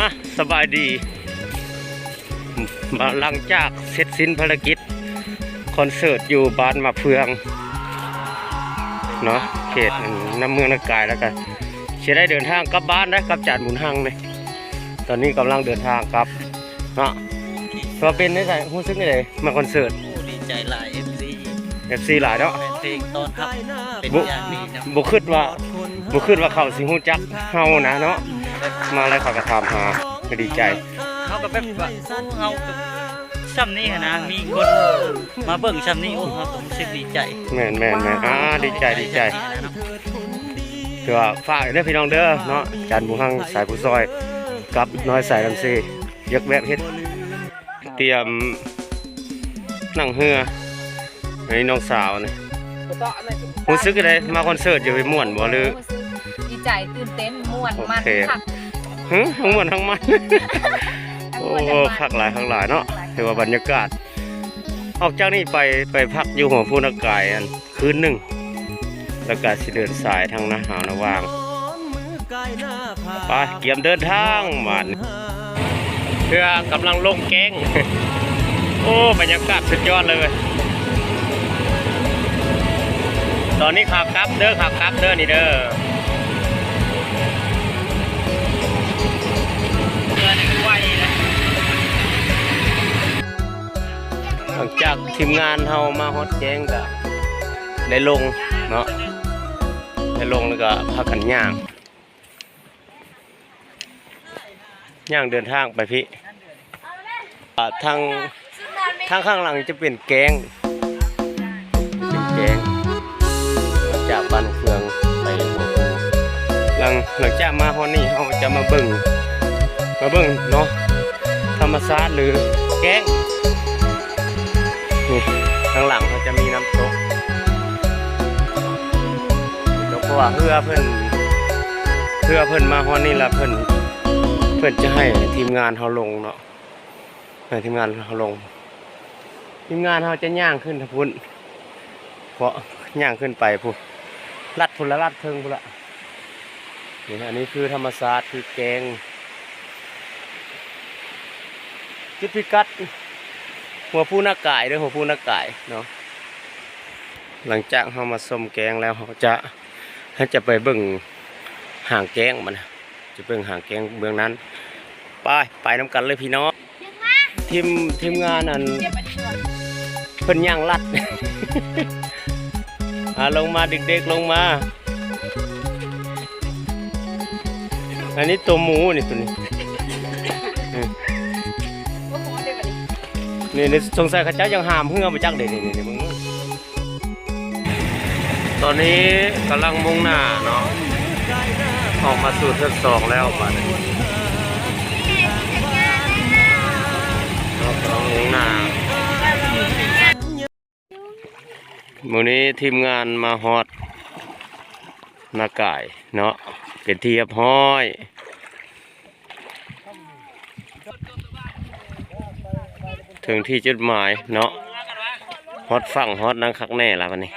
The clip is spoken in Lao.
ອ່ະ ສະບາຍດີ ມາ ຫຼັງຈາກເສັດສິ້ນພາລະກິດຄອນເສີດຢູ່ບ້ານມະເຟືອງເນາະ ເຂດນຳເມືອງນາກາຍ ແລ້ວກະຊິໄດ້ເດີນທາງກັບບ້ານໄດ໋ ກັບຈານບຸນຮັງນີ້. ຕອນນີ້ກຳລັງເດີນທາງກັບເນາະ. ວ່າເປັນຈັ່ງໃດ ຮູ້ສຶກຈັ່ງໃດ ມາຄອນເສີດ? ໂອ້ ດີໃຈຫຼາຍ ເອັຟຊີ ເອັຟຊີຫຼາຍເນາະ ແຟນເພງຕ້ອນຮັບເປັນຢ່າງດີເນາະ. ບໍ່ຄິດວ່າ ບໍ່ຄິດວ່າເຂົາຊິຮູ້ຈັກເຮົານະເນາະ. ມາແລ້ວເຂົາກະຖາມຫາ ກະດີໃຈ. ເຮົາກະແບບວ່າ ໂອ້ ເຮົາກະຊ່ຳນີ້ຫັ້ນນະ ມີຄົນມາເບິ່ງຊ່ຳນີ້ ໂອ້ ເຮົາກະຮູ້ສຶກດີໃຈ. ແມ່ນໆໆ ອ່າ ດີໃຈ ດີໃຈ. ຖືວ່າຝາກເດີພີ່ນ້ອງເດີເນາະ ຈານບຸນຮັງ ສາຍຜູ້ຊ່ອຍ ກັບນ້ອຍສາຍນຳເຊ ຢາກແວະເຮັດ ຕຽມນັ່ງເຮືອ. ອັນນີ້ນ້ອງສາວນີ້ ຮູ້ສຶກຈັ່ງໃດ ມາຄອນເສີດຢູ່ ມ່ວນບໍ່ ຫຼື? ຮູ້ສຶກດີໃຈ ຕື່ນເຕັ້ນ ມ່ວນ ໂອເຄ ມັນຄັກ. ຫຶ ທັງມ່ວນທັງມັນ ທັງ ໂອ້ ມ່ວນທັງມັນ ຄັກຫຼາຍ ຄັກຫຼາຍເນາະ. ຖືວ່າບັນຍາກາດ ອອກຈາກນີ້ໄປ ໄປພັກຢູ່ຫົວພູນາກາຍ ອັນ ຄືນໜຶ່ງ ແລ້ວກະຊິເດີນສາຍທາງນາຫາວນາຫວ່າງ. ໄປ ກຽມເດີນທາງບາດນີ້ ເຮືອກຳລັງລົງແກ້ງ. ໂອ້ ບັນຍາກາດສຸດຍອດເລີຍ. ຕອນນີ້ຂາກັບເດີ ຂາກັບເດີ ນີ້ເດີ. ຫຼັງຈາກທີມງານເຮົາມາຮອດແກ້ງກະໄດ້ລົງເນາະ ໄດ້ລົງແລ້ວກະພາກັນຍ່າງ ຍ່າງເດີນທາງໄປພີ້. ອ່າ ທາງ ທາງຂ້າງຫຼັງຈະເປັນແກ້ງ ເປັນແກ້ງ ຈາກບ້ານເຟືອງໄປຫົວພູ. ຫຼັງ ຫຼັງຈາກມາຮອດນີ້ ເຮົາຈະມາເບິ່ງ ມາເບິ່ງເນາະ ທຳມະຊາດ ຫຼື ແກ້ງ. ນີ້ ທາງຫຼັງເຮົາຈະມີນ້ຳຕົກ ເພາະວ່າເຮືອເພິ່ນ ເຮືອເພິ່ນມາຮອດນີ້ລະ ເພິ່ນ ເພິ່ນຈະໃຫ້ທີມງານເຮົາລົງເນາະ. ໃຫ້ທີມງານເຮົາລົງ ທີມງານເຮົາຈະຍ່າງຂຶ້ນທາງພຸ້ນ ເພາະຍ່າງຂຶ້ນໄປພຸ້ນ ລັດພຸ້ນລະ ລັດເທິງພຸ້ນລະ. ນີ້ ອັນນີ້ຄືທຳມະຊາດ ຄືແກ້ງ. ຈຸດພິກັດ ຫົວພູນາກາຍເດີ ຫົວພູນາກາຍເນາະ. ຫຼັງຈາກເຮົາມາຊົມແກ້ງແລ້ວ ເຮົາຈະ ເຮົາຈະໄປເບິ່ງຫາງແກ້ງມັນ ຈະເບິ່ງຫາງແກ້ງເບື້ອງນັ້ນ. ໄປ ໄປນຳກັນເລີຍພີ່ນ້ອງ. ທີມ ທີມງານອັນ ເພິ່ນຍ່າງລັດ ອ່າ ລົງມາເດັກໆ ລົງມາ. ອັນນີ້ໂຕໝູນີ້ ໂຕນີ້ ນີ້ ນີ້ ສົງໄສເຂົາເຈົ້າຍັງຫາມເຮືອບໍ່ຈັກເດ. ນີ້ ນີ້ ນີ້ ເບິ່ງ. ຕອນນີ້ກຳລັງມຸ່ງໜ້າເນາະ ອອກມາສູ່ເທື່ອສອງແລ້ວບາດນີ້ເນາະ ກຳລັງມຸ່ງໜ້າ. ມື້ນີ້ທີມງານມາຮອດນາກາຍເນາະ ເປັນທີ່ຮຽບຮ້ອຍ. ເຖິງທີ່ຈຸດໝາຍເນາະ ຮອດຝັ່ງຮອດນັ້ນຄັກແນ່ລະບາດນີ້.